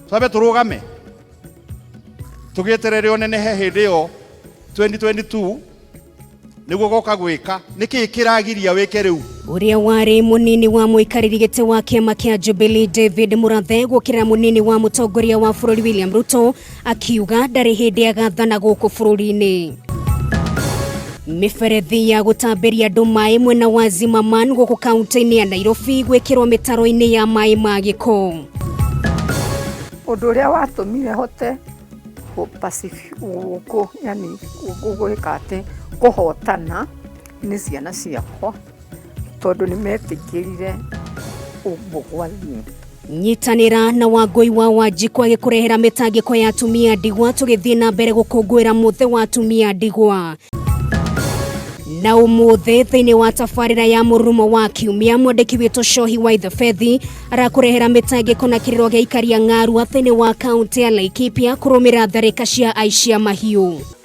Twambe tũrũgame tũgĩeterere ũnenehe hĩndĩ ĩyo 2022 nĩguo goka gwĩka. Nĩkĩĩ kĩragiria wĩke rĩu? Ũrĩa warĩ mũnini wa mũikarĩri gĩtĩ wa kĩama kĩa Jubilee David Murathe gũkĩrĩra mũnini wa mũtongoria wa bũrũri William Ruto akiuga ndarĩ hĩndĩ agathana gũkũ bũrũri-inĩ. Mĩberethi ya gũtambĩria andũ maĩ mwena wa Zimmerman gũkũ kaunti-inĩ ya Nairobi gwĩkĩrwo mĩtaro-inĩ ya maĩ ma gĩko. Ũndũ ũrĩa watũmire hote yani gwĩka atĩ kũhotana nĩ ciana ciakwa, tondũ nĩ metĩkĩrire ũguo gwathiĩ. Nyitanĩra na Wangũi wa Wanjikũ agĩkũrehera mĩtangĩko ya atumia ndigwa tũgĩthiĩ na mbere gũkũngũĩra mũthĩ wa atumia ndigwa. Na ũmũthĩ thĩinĩ wa tabarĩra ya mũrurumo wa kiumia, mwandĩki witũ Cohi wa Ithafethi arakũrehera mĩtangĩko na kĩrĩro gĩa ikaria ng'arua thĩinĩ wa kaunti ya Laikipia kũrũmĩrĩra tharĩka cia aici a mahiũ.